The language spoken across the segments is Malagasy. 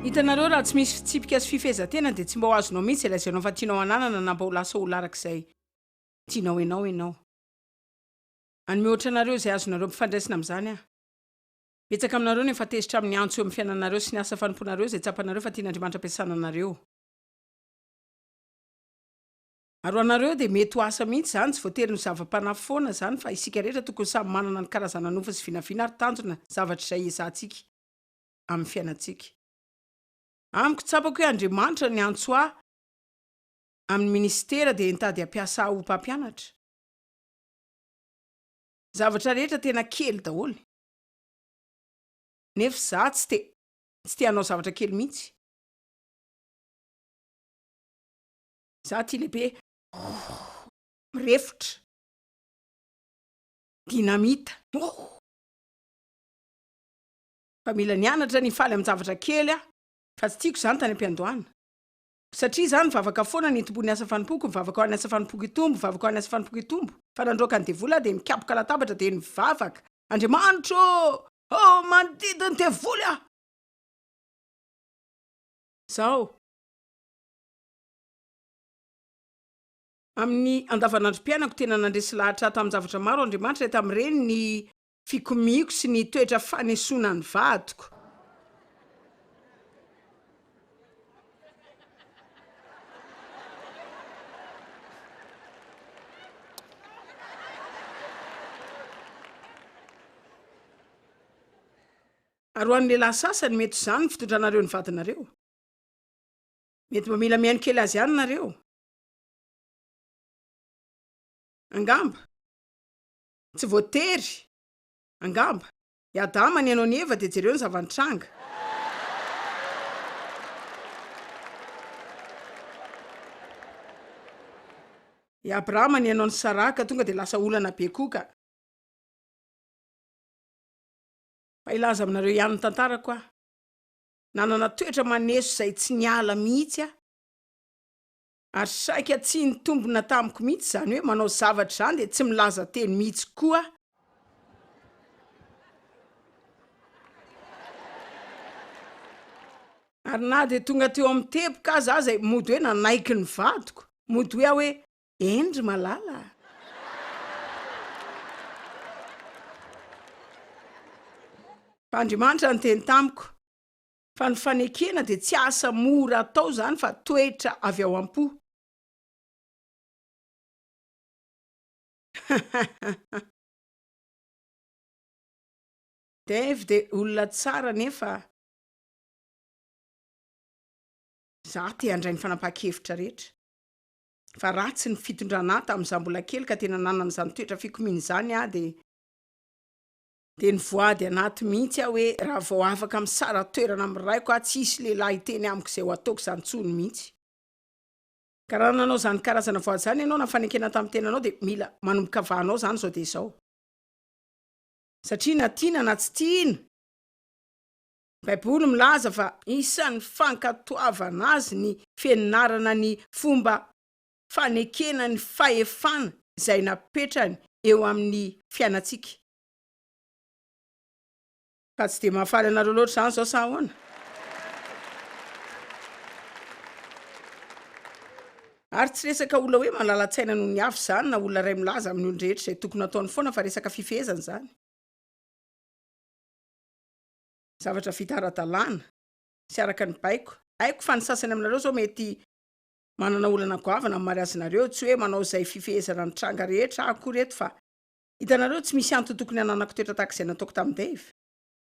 Hitanareo, raha tsy misy fitsipika sy fifehezan-tena dia tsy mba ho azonao mihitsy izay lazainao fa tianao hananana na mba ho lasa olona araka izay tianao ianao ianao. Hanome ohatra anareo izay azonareo ampifandraisina amin'izany aho. Betsaka aminareo no efa tezitra amin'ny antso eo amin'ny fiainanareo sy ny asa fanompoanareo izay tsapanareo fa tian'Andriamanitra ampiasana anareo. Ary ho anareo dia mety ho asa mihitsy izany, tsy voatery ho zava-panahy foana izany fa isika rehetra tokony samy manana ny karazana nofy sy vinavina ary tanjona zavatra izay ezahantsika amin'ny fiainantsika. Amiko, tsapako hoe Andriamanitra niantso ahy amin'ny minisitera dia nitady hampiasa ahy ho mpampianatra. Zavatra rehetra tena kely daholo. Nefa izaho tsy te, tsy te hanao zavatra kely mihitsy. Za ty lehibe oh mirefotra dynamite oh fa mila nianatra ny hifaly amin-javatra kely aho fa tsy tiako izany tany am-piandohana satria za nivavaka foana ny hitomboan'ny asa fanompoako nivavaka ho an'ny asa fanompoako hitombo nivavaka ho an'ny asa fanompoako hitombo fa nandroaka ny devoly aho dia nikapoka latabatra dia nivavaka Andriamanitro ô oh mandidy ny devoly aho zao Amin'ny andavanandrom-piainako, tena nandresy lahatra ahy tamin-javatra maro Andriamanitra, tamin'ireny ny fikomiako sy ny toetra fanesoana ny vadiko. Ary ho an'ny lehilahy sasany, mety ho izany ny fitondranareo ny vadinareo. Mety mba mila mihaino kely azy ihany nareo. Angamba. Tsy voatery. Angamba. I Adama nihaino an'i Eva dia jereo ny zava-nitranga. I Abrahama nihaino an'i Saraha ka tonga dia lasa olana be koa ka. Fa hilaza aminareo ihany ny tantarako aho. Nanana toetra maneso izay tsy niala mihitsy aho, ary saika tsy nitombina tamiko mihitsy izany hoe manao zavatra izany dia tsy milaza teny mihitsy koa aho. Ary na dia tonga teo amin'ny teboka aza aho izay mody hoe nanaiky ny vadiko, mody hoe aho hoe eny ry malala a! Fa Andriamanitra niteny tamiko fa ny fanekena dia tsy asa mora atao izany fa toetra avy ao am-po. Dave dia olona tsara nefa za te handray ny fanapahan-kevitra rehetra. Fa ratsy ny fitondrana ahy tamin'izaho mbola kely ka tena nanana izany toetra fikomiana izany aho dia Dia nivoady anaty mihitsy aho hoe raha vao afaka misara-toerana amin'ny raiko aho, tsy hisy lehilahy hiteny amiko izay ho ataoko izany intsony mihitsy. Ka raha nanao izany karazana voady izany ianao na fanekena tamin'ny tenanao dia mila manomboka vahanao izany izao dia izao. Satria na tiana na tsy tiana, ny Baiboly milaza fa isan'ny fankatoavana azy ny fianarana ny fomba fanekena ny fahefana izay napetrany eo amin'ny fiainantsika. Fa tsy dia mahafaly anareo loatra izany izao sa ahoana? Ary tsy resaka olona hoe malala-tsaina noho ny hafa izany na olona iray milaza amin'ny olon-drehetra izay tokony hataony foana fa resaka fifehezana izany. Zavatra vita ara-dalàna sy araka ny baiko. Haiko fa ny sasany aminareo izao mety manana olana goavana amin'ny mariazinareo, tsy hoe manao izay fifehezana ny tranga rehetra aho akory eto fa hitanareo tsy misy antony tokony hananako toetra tahaka izay nataoko tamin'i Dave.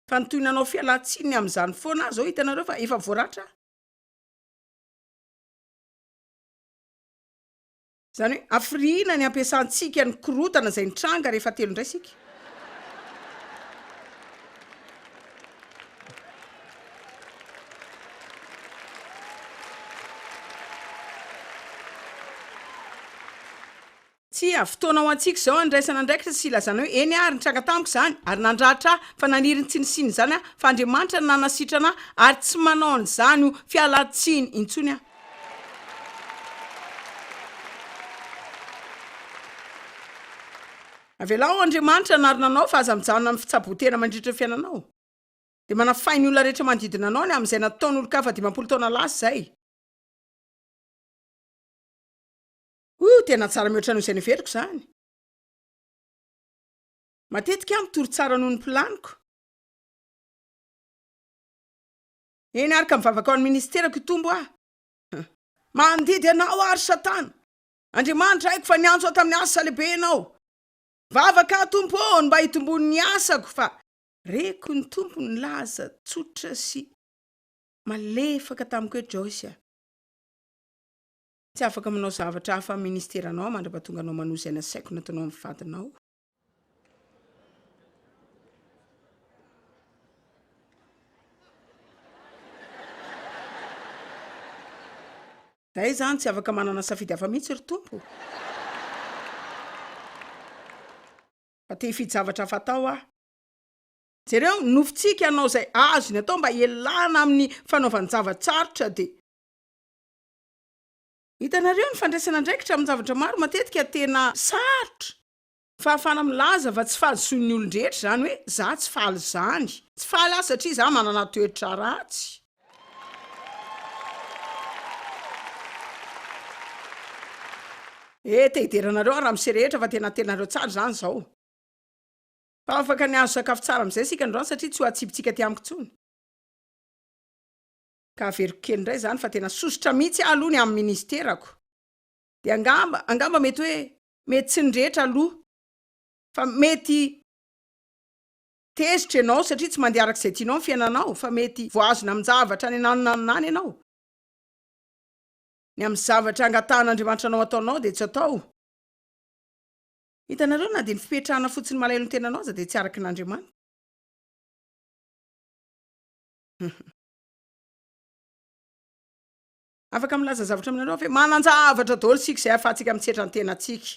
Fa nitohy nanao fialan-tsiny ny amin'izany foana aho izao hitanareo fa efa voaratra aho. Izany hoe hafiriana ny hampiasantsika ny korontana izay nitranga rehefa telon-dray isika. Tsia, fotoana ho antsika izao handraisana andraikitra sy hilazana hoe, Eny àry, nitranga tamiko izany, ary nandratra ahy, fa naniry ny tsy nisian'izany aho, fa Andriamanitra no nanasitrana ahy, ary tsy manao an'izany ho fialan-tsiny intsony aho. Avelao Andriamanitra hanarina anao, fa aza mijanona amin'ny fitsaboan-tena mandritra ny fiainanao. Dia manafay ny olona rehetra manodidina anao ny amin'izay nataon'olon-kafa 50 taona lasa izay. Ouh, tena tsara mihoatra noho izay noheveriko izany. Matetika aho mitory tsara noho ny planiko. Eny ary ka mivavaka ao an'ny ministerako hitombo aho. Mandidy anao aho ry satana. Andriamanitra haiko fa niantso ahy tamin'ny asa lehibe ianao. Vavaka aho Tompo ô ny mba hitomboan'ny asako fa reko ny Tompo nilaza tsotra sy malefaka tamiko hoe Joyce a! Tsy afaka manao zavatra hafa amin'ny ministeranao aho mandra-pahatonga anao manohy izay nasaiko nataonao amin'ny vadinao. Zay izany tsy afaka manana safidy hafa mihitsy ry Tompo. Fa te hifidy zavatra hafa atao aho. Jereo, ny nofintsika hanao izay azony atao mba hialana amin'ny fanaovan-java-tsarotra dia. Hitanareo, ny fandraisana andraikitra amin-javatra maro matetika tena sarotra. Fahafahana milaza fa tsy fahadisoan'ny olon-drehetra izany hoe za tsy faly izany. Tsy faly aho satria za manana toetra ratsy. Eh, te hidera anareo aho ramose rehetra fa tena tenareo tsara izany izao. Fa afaka ny hahazo sakafo tsara amin'izay isika androany satria tsy ho atsipitsika aty amiko intsony. Ka averiko kely indray izany fa tena sosotra mihitsy aho aloha ny amin'ny ministerako. Dia angamba, angamba mety hoe Mety tsy ny rehetra aloha fa mety tezitra ianao satria tsy mandeha araka izay tianao ny fiainanao fa mety voahazona amin-javatra any ananonanona any ianao. Ny amin'ny zavatra angatahan'Andriamanitra anao ataonao dia tsy atao. Hitanareo na dia ny fipetrahana fotsiny malahelo ny tenanao aza dia tsy araka an'Andriamanitra. Afaka milaza zavatra aminareo aho ve? Manan-javatra daholo isika izay ahafahantsika mitsetra ny tenantsika.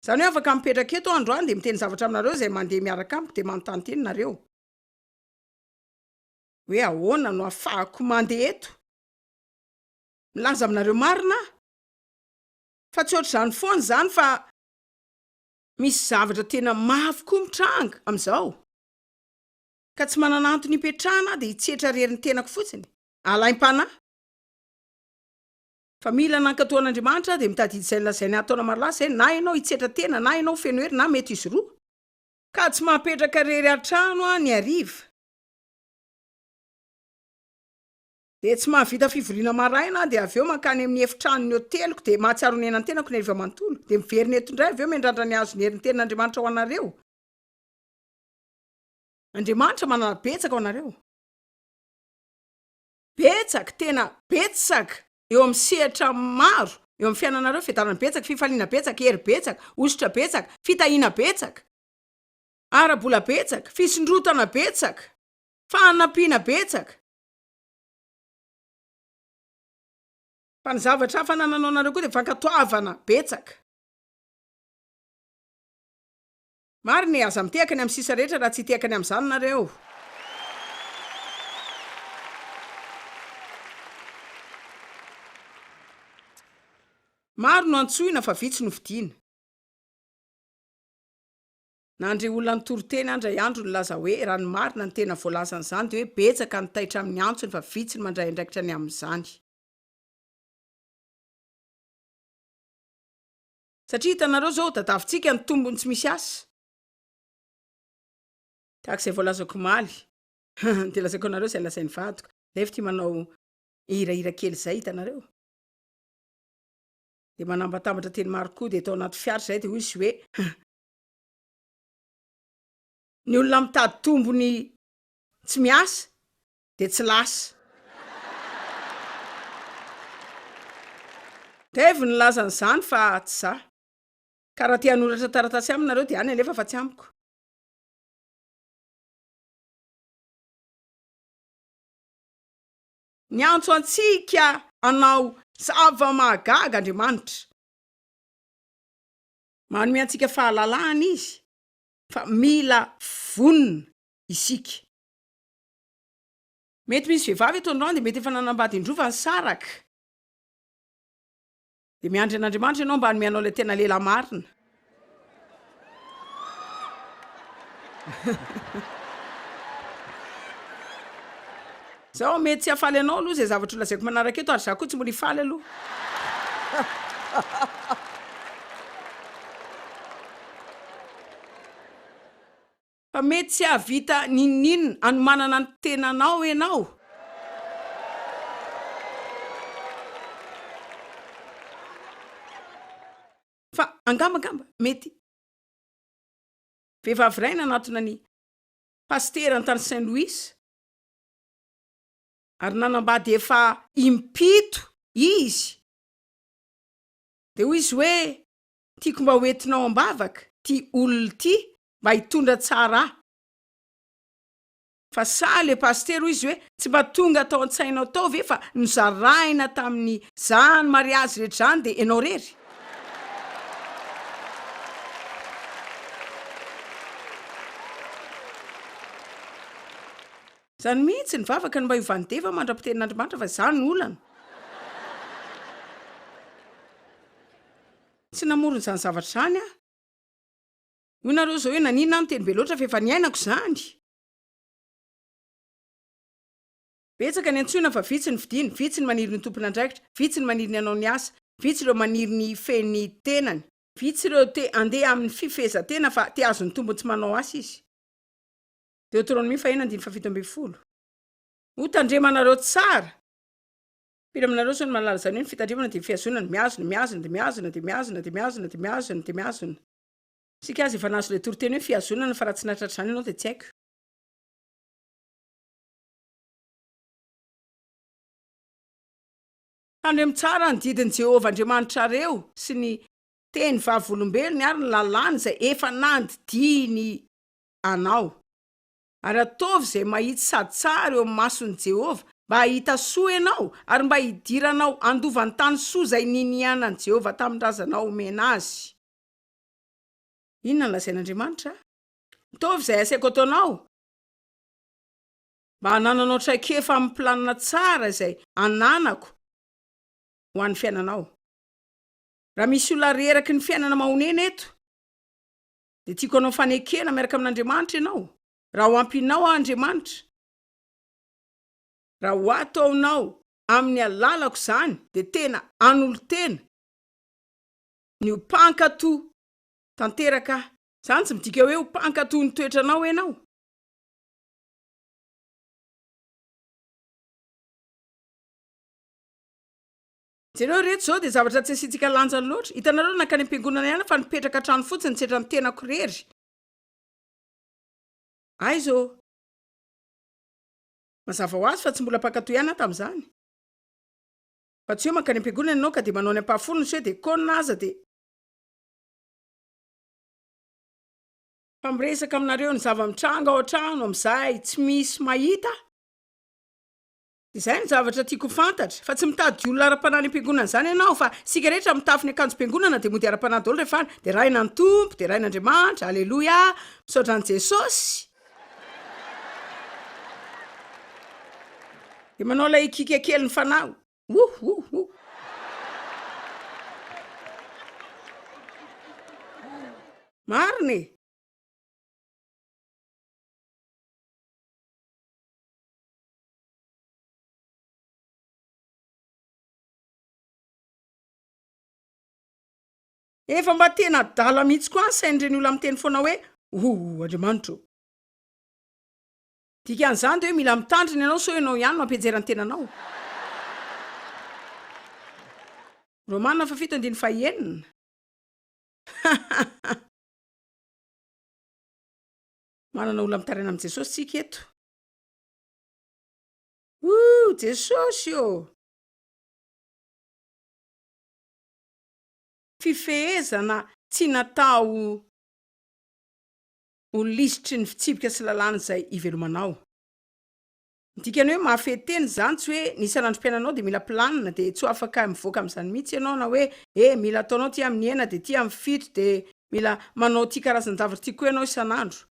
Izany hoe afaka mipetraka eto aho androany dia miteny zavatra aminareo izay mandeha miaraka amiko dia manontany tena nareo hoe ahoana no ahafahako mandeha eto? Milaza aminareo marina aho fa tsy ohatr'izany foana izany fa misy zavatra tena mafy koa mitranga amin'izao ka tsy manana antony hipetrahana aho dia hitsetra irery ny tenako fotsiny. Alaim-panahy. Fa mila nankatò an'Andriamanitra dia mitadidy izay nolazainy ahy taona maro lasa izay, na ianao hitsetra tena, na ianao ho feno hery, na mety izy roa. Ka tsy mahapetraka irery an-trano aho ny hariva. Dia tsy mahavita fivoriana maraina aho dia avy eo mankany amin'ny efitranon'ny hoteliko dia mahatsiaro ny henan-tenako ny hariva manontolo. Dia miverina eto indray avy eo miandrandra ny hahazo ny herin'ny tenin'Andriamanitra ho anareo. Andriamanitra manana betsaka ho anareo. Betsaka, tena betsaka eo amin'ny sehatra maro eo amin'ny fiainanareo, fiadanana betsaka, fifaliana betsaka, hery betsaka, hosotra betsaka, fitahiana betsaka, ara-bola betsaka, fisondrotana betsaka, fanampiana betsaka. Fa ny zavatra hafa anananao anareo koa dia fankatoavana betsaka. Marina e, aza mitehaka ny amin'ny sisa rehetra raha tsy hitehaka ny amin'izany nareo. Maro no antsoina fa vitsy no fidiana. Nandre olona nitory teny aho indray andro nilaza hoe raha ny marina ny tena voalazan'izany dia hoe betsaka ny taitra amin'ny antsony fa vitsy ny mandray andraikitra ny amin'izany. Satria hitanareo izao, tadavintsika ny tombony tsy misy asa. Tahaka izay voalazako omaly, dia lazaiko anareo izay lazain'ny vadiko, ilay tia manao hirahira kely izay, hitanareo. Dia manambatambatra teny maro koa, dia tao anaty fiara izahay dia hoy izy hoe, ny olona mitady tombony tsy miasa dia tsy lasa. Dave nilaza an'izany fa tsy za. Ka raha te hanoratra taratasy aminy nareo dia any alefa fa tsy amiko. Niantso antsika hanao zava-mahagaga Andriamanitra. Manome antsika fahalalahana Izy fa mila vonona isika. Mety misy vehivavy eto androany dia mety efa nanambady indroa fa nisaraka. Dia miandry an'Andriamanitra ianao mba hanome anao ilay tena lehilahy marina. Zaho mety tsy hahafaly anao aloha izay zavatra ho lazaiko manaraka eto ary za koa tsy mbola hifaly aloha. Fa mety tsy hahavita n'inon'inona hanomanana ny tenanao ianao. Fa angamba angamba mety vehivavy iray nanatona ny pasiterany tany Saint Louis ary nanambady efa impito izy. Dia hoy izy hoe, Tiako mba hoentinao am-bavaka ity olona ity mba hitondra tsara ahy. Fa sa le pasitera hoy izy hoe tsy mba tonga tao an-tsainao tao ve fa nozarahina tamin'ny zany mariazy rehetra zany de enao rery? Zany mihitsy, ny vavaka no mba iovan'ny deva mandra-pitenin'Andriamanitra fa zany no olana. Tsy namorona izany zavatra izany aho. Hoy nareo izao hoe naninona aho niteny be loatra fa efa niainako izany. Betsaka ny antsoina fa vitsy ny fidiny, vitsy ny maniry ny ho tompon'andraikitra, vitsy ny maniry ny hanao ny asa, vitsy ireo maniry ny hifehy ny tenany, vitsy ireo te handeha amin'ny fifehezan-tena fa te hahazo ny tombony tsy manao asa izy. Deoteronomia fahenina andininy fahafito ambin'ny folo. Ho tandremanareo tsara. Firy aminareo izao no mahalala izany hoe ny fitandremana dia fihazonana, mihazona, mihazona, dia mihazona, dia mihazona, dia mihazona, dia mihazona, dia mihazona. Isika aza efa nahazo ilay toriteny hoe fihazonana fa raha tsy nahatratra izany ianao dia tsy haiko. Tandremo tsara ny didin'i Jehovah Andriamanitrareo sy ny teny vavolombelony ary ny lalàny izay efa nandidiany anao. Ary ataovy izay mahitsy sady tsara eo amin'ny mason'i Jehovah, mba hahita soa ianao, ary mba hidiranao handova ny tany soa izay ninianan'i Jehovah tamin-drazanao homena azy. Inona no lazain'Andriamanitra? Ataovy izay asaiko ataonao, mba hanananao traikefa amin'ny planina tsara izay ananako ho an'ny fiainanao. Raha misy olona reraky ny fiainana mahonena eto, dia tiako hanao fanekena miaraka amin'Andriamanitra ianao, raha ho ampianao aho Andriamanitra, raha ho ataonao amin'ny alalako izany, dia tena hanolo-tena ny ho mpankatò tanteraka aho. Izany tsy midika hoe ho mpankatò ny toetranao ianao. Jereo ireto izao dia zavatra tsy asiantsika lanjany loatra. Hitanareo nankany am-piangonana ihany aho fa nipetraka an-trano fotsiny nitsetra ny tenako irery. Aiza ô? Mazava ho azy fa tsy mbola mpankatò ihany aho tamin'izany. Fa tsy hoe mankany am-piangonana ianao ka dia manao ny ampahafolony sy hoe diakona aza dia. Fa miresaka aminareo ny zava-mitranga ao an-trano amin'izay tsy misy mahita. Izay no zavatra tiako ho fantatra, fa tsy mitady olona ara-panahy any am-piangonana izany ianao, fa isika rehetra mitafy ny akanjom-piangonana dia mody ara-panahy daholo rehefa any, deraina ny Tompo, deraina Andriamanitra, aleloia, misaotra an'i Jesosy. Dia manao ilay hikiaka kely ny fanahy, ouh ouh ouh. Marina e! Efa mba tena adala mihitsy koa ny sain'ireny olona miteny foana hoe oh Andriamanitra ô. Dikan'izany dia hoe mila mitandrina ianao sao ianao ihany no hampianjera ny tenanao. Romana fahafito andininy fahenina. Manana olona mitaraina amin'i Jesosy tsika eto. Ooh Jesosy ô! Fifehezana tsy natao ho lisitry ny fitsipika sy lalàna izay ivelomanao. Ny dikany hoe mahafehy tena izany tsy hoe ny isan'androm-piainanao dia mila planina dia tsy ho afaka mivoaka amin'izany mihitsy ianao na hoe eh mila ataonao ity amin'ny enina dia ity amin'ny fito dia mila manao ity karazan-javatra ity koa ianao isan'andro.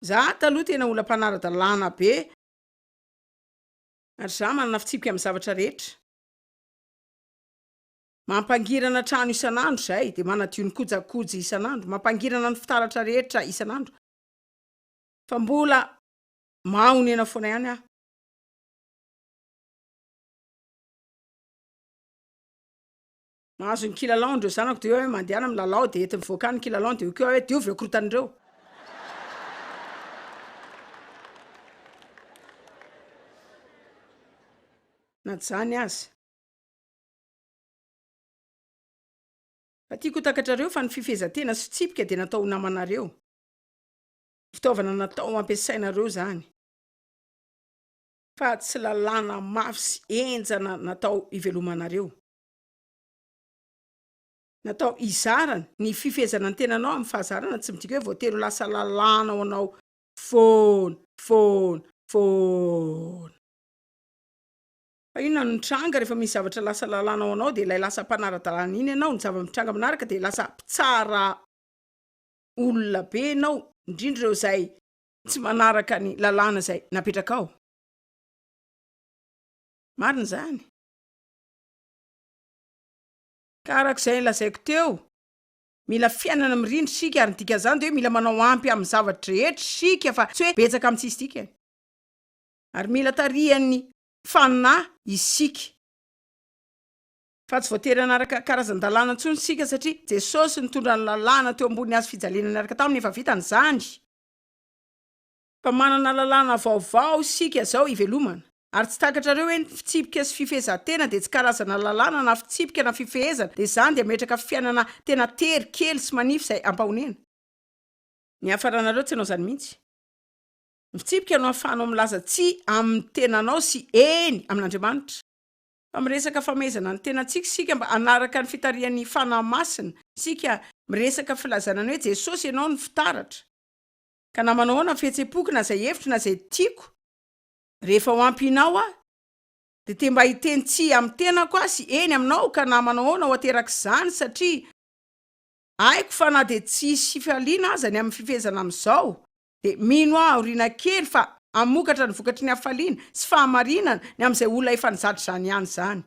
Za taloha tena olona mpanara-dalàna be ary za manana fitsipika amin'ny zavatra rehetra. Mampangirana trano isan'andro izay dia manadio ny kojakoja isan'andro, mampangirana ny fitaratra rehetra isan'andro fa mbola mahonena foana ihany aho. Mahazo ny kilalaon ireo zanako dia hoe mandehana milalao dia enti mivoaka any ny kilalaon dia hoy koa aho hoe diovy ireo korontana ireo. Na tsy izany aza. Fa tiako ho takatrareo fa ny fifehezan-tena sy fitsipika dia natao ho namanareo. Fitaovana natao ho ampiasainareo izany. Fa tsy lalàna mafy sy henjana natao hivelomanareo. Natao hizarana ny fifehezana ny tenanao amin'ny fahazarana tsy midika hoe voatery ho lasa lalàna ho anao foana, foana, foana. Fa inona no mitranga rehefa misy zavatra lasa lalàna ho anao dia ilay lasa mpanara-dalàna iny ianao, ny zava-mitranga manaraka dia lasa mpitsara olona be ianao, indrindra ireo izay tsy manaraka ny lalàna izay napetrakao. Marina izany. Ka araka izay lazaiko teo, mila fiainana mirindra isika ary ny dikan'izany dia hoe mila manao ampy amin'ny zavatra rehetra isika fa tsy hoe betsaka amin'ny tsisy dikany. Ary mila tarihan'ny Fanahy isika. Fa tsy voatery hanaraka karazan-dalàna intsony isika satria Jesosy nitondra ny lalàna teo ambonin'ny hazo fijaliana niaraka taminy efa vitany izany. Fa manana lalàna vaovao isika izao hivelomana. Ary tsy takatrareo hoe ny fitsipika sy fifehezan-tena dia tsy karazana lalàna na fitsipika na fifehezana, dia izany dia mametraka fiainana tena tery, kely sy manify izay ampahonena. Ny hafaranareo tsy hanao izany mihitsy. Ny fitsipika no ahafahanao milaza tsia amin'ny tenanao sy eny amin'Andriamanitra. Fa miresaka famehezana ny tenantsika isika mba hanaraka ny fitarihan'ny Fanahy Masina. Isika miresaka filazana ny hoe Jesosy ianao no fitaratra. Ka na manao ahoana ny fihetsem-poko na izay hevitro na izay tiako, rehefa ho ampianao aho, dia te mba hiteny tsia amin'ny tenako aho sy eny aminao ka na manao ahoana ho aterak'izany satria haiko fa na dia tsy hisy fifaliana aza ny amin'ny fifehezana amin'izao dia mino aho aoriana kely fa hamokatra ny vokatry ny hafaliana sy fahamarinana ny amin'izay olona efa nizatra izany ihany izany.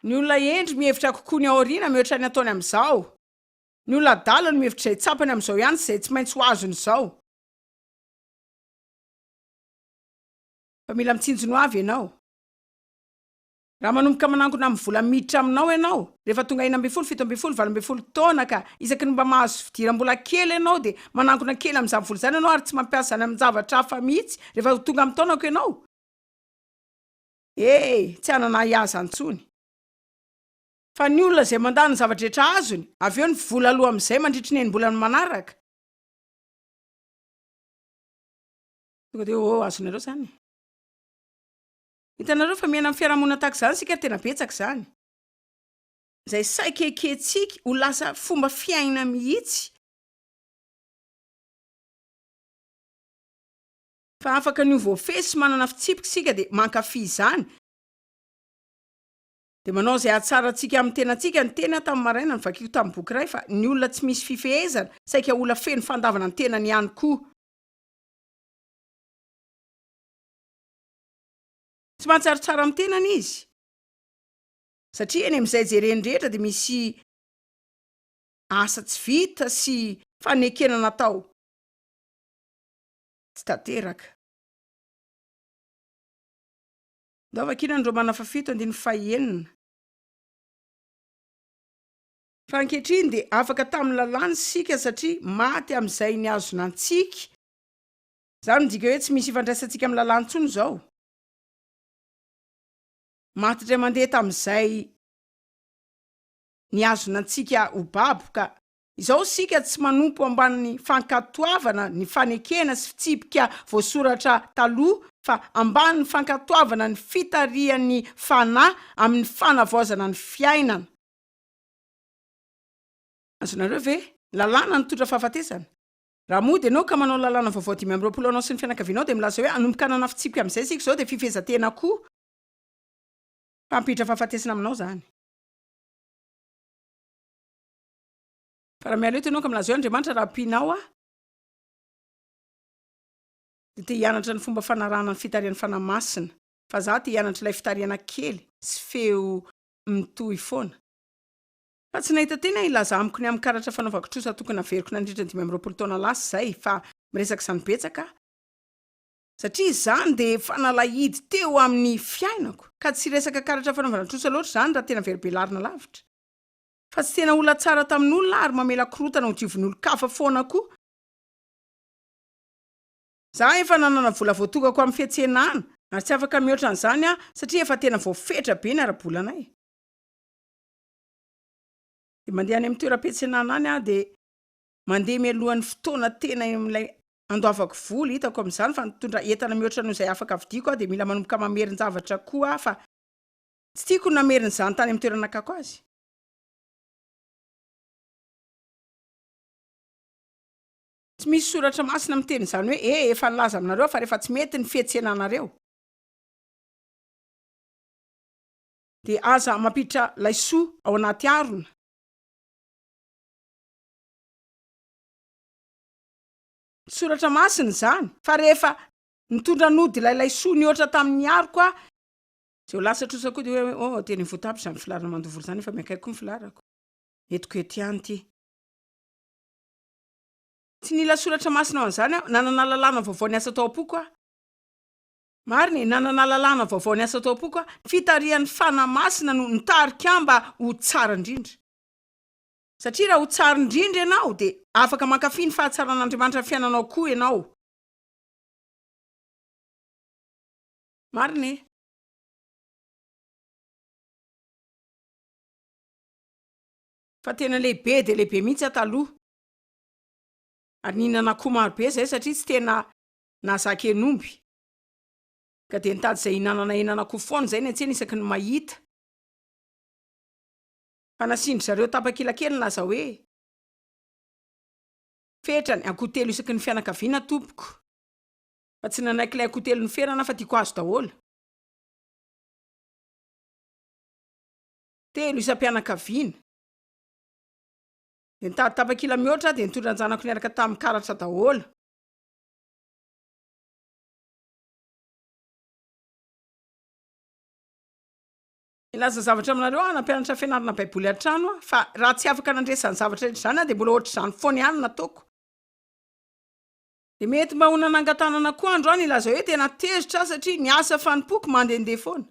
Ny olona hendry mihevitra kokoa ny aoriana mihoatra ny ataony amin'izao. Ny olona adala no mihevitra izay tsapany amin'izao ihany sy izay tsy maintsy ho azony izao. Fa mila mitsinjo ny ho avy ianao. Raha manomboka manangona amin'ny vola miditra aminao ianao, rehefa tonga 16, 17, 18 taona ka isaky ny mba mahazo fidiram-bola kely ianao dia manangona kely amin'izany vola izany ianao ary tsy mampiasa izany amin-javatra hafa mihitsy rehefa ho tonga amin'ny taonako ianao. Ee, tsy hanana ahiahy izany intsony. Fa ny olona izay mandany ny zava-drehetra azony, avy eo ny vola aloa amin'izay mandritry ny enim-bolana manaraka. Tonga dia oh, azonareo izany. Hitanareo fa miaina amin'ny fiarahamonina tahaka izany isika ary tena betsaka izany. Izay saika ekentsika ho lasa fomba fiaina mihitsy. Fa afaka ny ho voafehy sy manana fitsipika isika dia mankafy izany. Dia manao izay hahatsara antsika amin'ny tenantsika. Niteny aho tamin'ny maraina, novakiako tamin'ny boky iray fa ny olona tsy misy fifehezana, saika olona feno fandavana ny tenany ihany koa. Tsy mahatsiaro tsara amin'ny tenany izy. Satria eny amin'izay jereny rehetra dia misy asa tsy vita sy fanekena natao tsy tanteraka. Ndao vakiana ny Romana fahafito andininy fahenina. Fa ankehitriny dia afaka tamin'ny lalàna isika satria maty amin'izay nihazona antsika. Izany midika hoe tsy misy ifandraisantsika amin'ny lalàna intsony izao. Maty indray mandeha tamin'izay nihazona antsika ho babo ka izao isika tsy manompo ambanin'ny fankatoavana ny fanekena sy fitsipika voasoratra taloha fa ambanin'ny fankatoavana ny fitarihan'ny Fanahy amin'ny fanavaozana ny fiainana. Azonareo ve? Lalàna nitondra fahafatesana. Raha mody ianao ka manao lalàna vaovao 25 anao sy ny fianakavianao dia milaza hoe hanomboka hanana fitsipika amin'izay isika izao dia fifehezan-tena koa. Fa hampiditra fahafatesana aminao izany. Fa raha miala eto ianao ka milaza hoe Andriamanitra raha ampianao aho dia te hianatra ny fomba fanarahana ny fitarihan'ny Fanahy Masina fa za te hianatra ilay fitarihana kely sy feo mitohy foana. Fa tsy nahita teny aho hilaza amiko ny amin'ny karatra fanaovako trosa tokony haveriko nandritra ny 25 taona lasa izay fa miresaka izany betsaka aho. Satria izany dia fanalahidy teo amin'ny fiainako, ka tsy resaka karatra fanaovana trosa loatra izany raha tena veribelarina lavitra. Fa tsy tena olona tsara tamin'olona aho ary mamela korontana ho diovin'ny olon-kafa foana koa. Za efa nanana vola voatokako amin'ny fiantsenana ary tsy afaka mihoatra an'izany aho satria efa tena voafetra be ny ara-bolanay. Dia mandeha any amin'ny toeram-piantsenana any aho dia mandeha mialohan'ny fotoana tena amin'ilay andoavako vola, hitako amin'izany fa nitondra entana mihoatra noho izay afaka vidiako aho dia mila manomboka mamerin-javatra koa aho fa tsy tiako ny namerina izany tany amin'ny toerana nakako azy. Tsy misy soratra masina miteny izany hoe e efa nilaza aminareo aho fa rehefa tsy mety ny fihetsenanareo dia aza mampiditra laisoa ao anaty harona. Tsy soratra masina izany fa rehefa nitondra nody ilay laisoa nihoatra tamin'ny haroko aho izay ho lasa trosa koa dia hoe oh tena voatapitra izany filarana mandoa vola izany efa miakaiky koa ny filarako entiko eto ihany ity. Tsy nila soratra masina ho an'izany aho, nanana lalàna vaovao niasa tao am-poko aho. Marina e, nanana lalàna vaovao niasa tao am-poko aho. Ny fitarihan'ny Fanahy Masina no nitarika ahy mba ho tsara indrindra. Satria raha ho tsara indrindra ianao, dia afaka mankafy ny fahatsaran'Andriamanitra amin'ny fiainanao koa ianao. Marina e. Fa tena lehibe dia lehibe mihitsy aho taloha. Ary nihinana akoho maro be izahay satria tsy tena nahazaka hen'omby. Ka dia nitady izay hihinanana henan'akoho foana izahay niantsena isaky ny mahita. Fa nasian-dry zareo tapakila kely nilaza hoe, Fetrany, akoho telo isaky ny fianakaviana tompoko. Fa tsy nanaiky ilay akoho telo noferana aho fa tiako azo daholo. Telo isam-pianakaviana. Dia nitady tapakila mihoatra aho dia nitondra an-janako niaraka tamin'ny karatra daholo. Hilaza zavatra aminareo aho, nampianatra fianarana Baiboly an-trano aho, fa raha tsy afaka nandresy izany zavatra rehetra izany aho dia mbola ohatr'izany foana ihany no nataoko. Dia mety mba ho nanangan-tanana koa androany hilaza hoe tena tezitra aho satria ny asa fanompoako mandehandeha foana.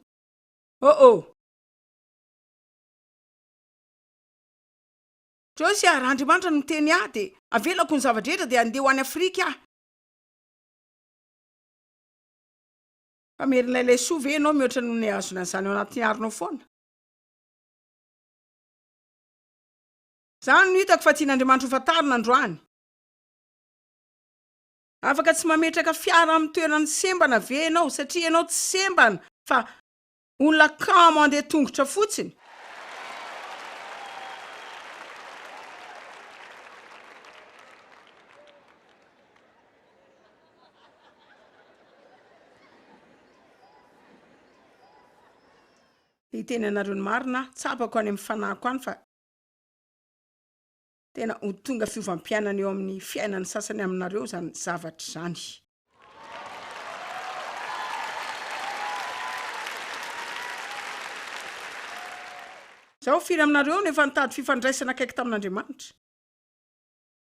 Oh oh! Joyce a, raha Andriamanitra no miteny ahy dia avelako ny zava-drehetra dia handeha ho any Afrika aho. Fa merin'ilay laisoa ve ianao mihoatra noho ny hahazona an'izany ao anatin'ny haronao foana? Izany no hitako fa tian'Andriamanitra ho fantarina androany. Afaka tsy mametraka fiara amin'ny toeran'ny sembana ve ianao satria ianao tsy sembana fa Olona kamo handeha tongotra fotsiny. Te hiteny anareo ny marina aho, tsapako any amin'ny fanahiko any fa tena ho tonga fiovam-piainana eo amin'ny fiainan'ny sasany aminareo izany zavatra izany. Izao, firy aminareo no efa nitady fifandraisana akaiky tamin'Andriamanitra?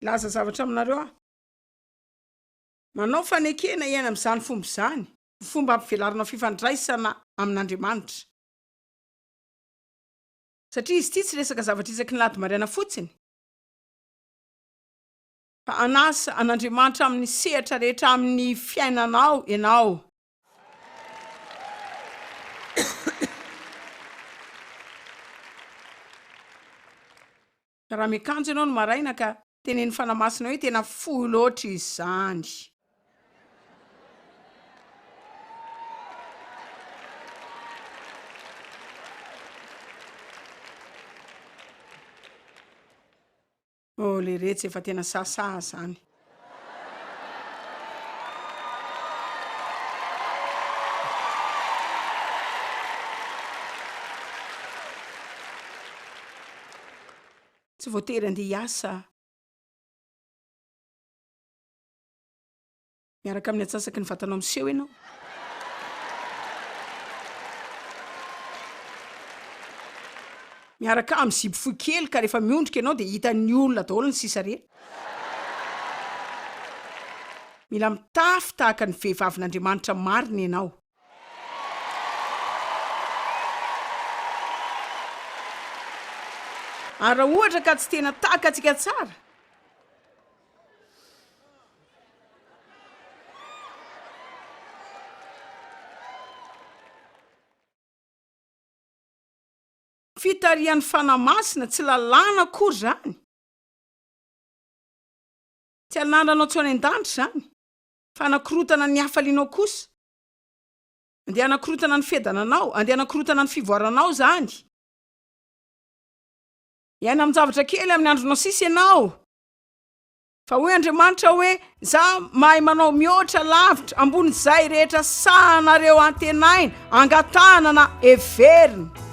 Hilaza zavatra aminareo aho. Manao fanekena hiaina amin'izany fomba izany, ho fomba hampivelarana fifandraisana amin'Andriamanitra. Satria izy ity tsy resaka zavatra isaky ny lahady maraina fotsiny, fa hanasa an'Andriamanitra amin'ny sehatra rehetra amin'ny fiainanao ianao. Ka raha miakanjo ianao ny maraina ka tenenin'ny Fanahy Masina hoe tena fohy loatra izany. Oh leretsy efa tena sahasaha zany. Tsy voatery andeha hiasa miaraka amin'ny antsasaky ny vatanao miseho ianao. Miaraka amin'ny zipo fohy kely ka rehefa miondrika ianao dia hitan'ny olona daholo ny sisa rehetra. Mila mitafy tahaka ny vehivavin'Andriamanitra marina ianao. Ary raha ohatra ka tsy tena takatsika tsara. Fitarihan'ny Fanahy Masina, tsy lalàna akory izany. Tsy hanandrana tsy ho any an-danitra izany, fa hanakorotana ny hafalianao kosa. Andeha hanakorotana ny fiadananao, andeha hanakorotana ny fivoaranao izany. Hiaina amin-javatra kely amin'ny andronao sisa ianao. Fa hoy Andriamanitra hoe, Izaho mahay manao mihoatra lavitra ambonin'izay rehetra sahanareo antenaina, angatahana na heverina.